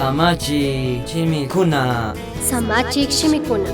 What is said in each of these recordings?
Samachik shimikuna. Samachik shimikuna.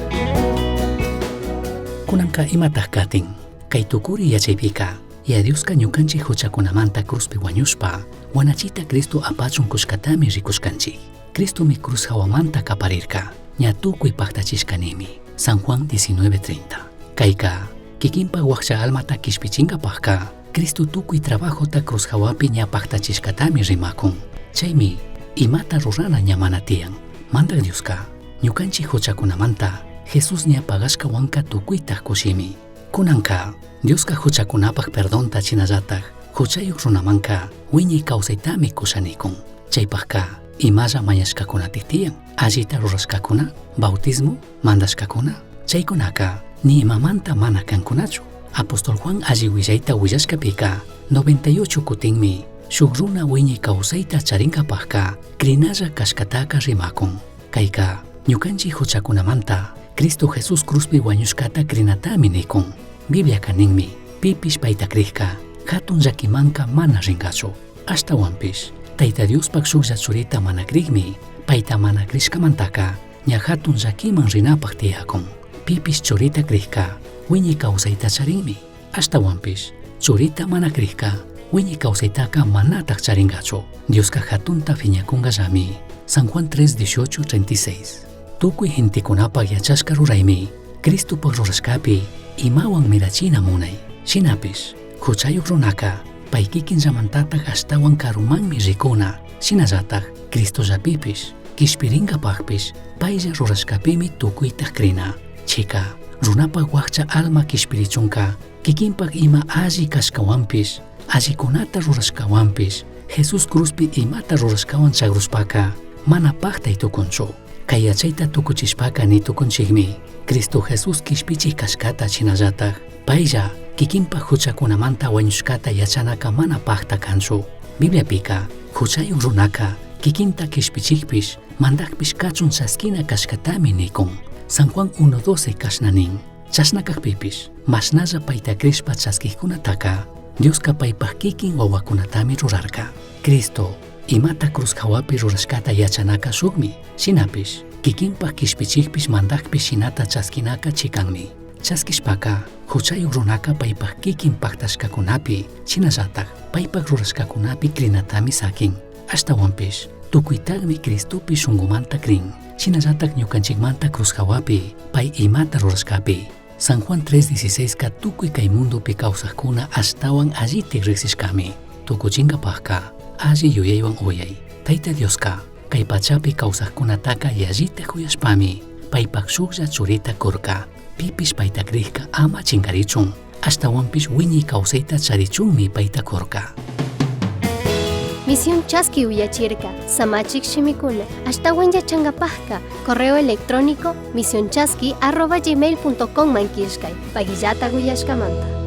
Kunanka imataj katin? Kay tukuri yachaypika, Yaya Dioska ñukanchik huchakunamanta cruzpi wañushpa, wanachita Cristo apachun kushkatami rikushkanchik. Cristomi cruz hawamanta kaparirka, ña tukuy paktachishkanimi. San Juan 19:30. Kayka, kikinpa wakcha almata kishpichinkapakka, Cristo tukuy trabajota cruz hawapi ña paktachishkatami rimakun. Chaymi, imata rurana ña mana tiyan. Mandak Dioska, ñukanchik huchakunamanta, Jesús ña pagashkawanka tukuytaj kushimi. Kunanka, Dioska huchakunapak perdonta chinallataj, huchayuk runamanka wiñay kawsaytami kushanikun. Chaypakka, imalla mañashkakunatik tiyan, allita rurashkakuna, bautismo, mandashkakuna, chaykunaka ni imamanta mana kankunachu. Apóstol Juan alli willayta willashkapika, 98 kutinmi, shuk runa wiñay kawsayta charinkapakka, crinalla kashkataka rimakun. Kayka, ñukanchik huchakunamanta, Cristo Jesús cruzpi wañushkata crinatami nikun. Bibliaka ninmi, pipish payta krikka, hatun llakimanka mana rinkachu. Ashtawanpish, Tayta Diospak shuklla churita mana krikmi, payta mana krishkamantaka, ña hatun llakiman rinapak tiyakun. Pipish churita krikka, wiñay kawsayta charinmi. Ashtawanpish, churita mana krikka, wiñay kawsaytaka manataj charinkachu. Dioska hatunta phiñakunkallami. San Juan 3, 18, 36. Tukuy gentekunapak yachashka ruraymi, Cristopak rurashkapi imawan mirachina munay. Shinapish, huchayuk runaka, pay kikinllamantataj ashtawan karumanmi rikuna. Shinallataj, Cristollapipish, kishpirinkapakpish, paylla rurashkapimi tukuytaj krina. Chika, runapak wakcha alma kishpirichunka, kikinpak ima alli kashkawanpish, allikunata rurashkawanpish, Jesús cruzpi imata rurashkawan chagrushpaka, mana paktay tukunchu. Kay yachayta tukuchishpaka ni tukunchikmi, Cristo Jesús kishpichik kashkata shinallataj, paylla kikinpak huchakunamanta wañushkata yachanaka mana pakta kanchu. Bibliapika, huchayuk runaka, kikinta kishpichikpish, mandakpish kachun chaskina kashkatami nikun. San Juan 1.12 kashna nin. Chashna kakpipish, mashnalla payta krishpa chaskikkunataka, Dioska paypak kikin wawakunatami rurarka. Cristo, imata cruz hawapi rurashkata yachanaka shukmi, shinapish, kikinpak kishpichikpish mandakpish shinata chaskinaka chikanmi. Chaskishpaka, huchayuk runaka paypak kikin paktashkakunapi, shinallatak paypak rurashkakunapi krinatami sakin. Ashtawanpish, tukuytakmi Cristopi shunkumanta krin, shinallatak ñukanchikmanta cruz hawapi, pay imata rurashkapi. San Juan 3.16 ka tukuy kay mundopi kawsakuna ashtawan allitik riksishkami. Tukuchinkapakka, alli yuyaywan uyay. Tayta Dioska, kay pachapi kawsakkunataka yallita kuyashpami, paypak shuklla churita kurka. Pipish payta krikka ama chinkarichun, ashtawanpish wiñay kawsayta charichunmi payta kurka. Misión Chaski uyachirka, Samachik shimikuna, ashtawan yachankapajka, correo electrónico misionchaski@gmail.com man killkay, pagillata uyashkamanta.